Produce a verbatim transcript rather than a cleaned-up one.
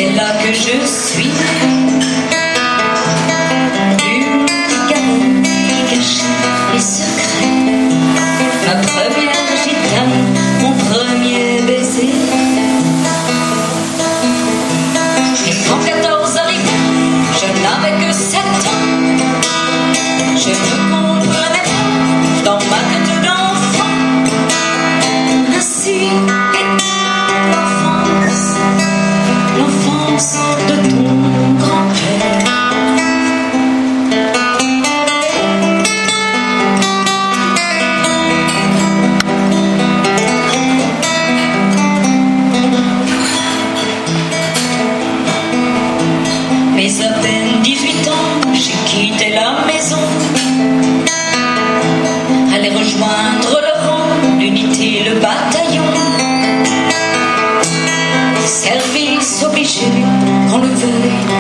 C'est là que je suis. Une petite cabane qui cache mes secrets. Ma première gitane, mon premier baiser. Et quand quatorze arrivait, je n'avais que sept ans. Je ne comprenais pas dans ma tête d'enfant. Ainsi était l'enfance, l'enfance de ton grand-père. Mais à peine dix-huit ans, j'ai quitté la maison. Aller rejoindre le rang, l'unité, le bataillon. Service obligé, qu'on le veuille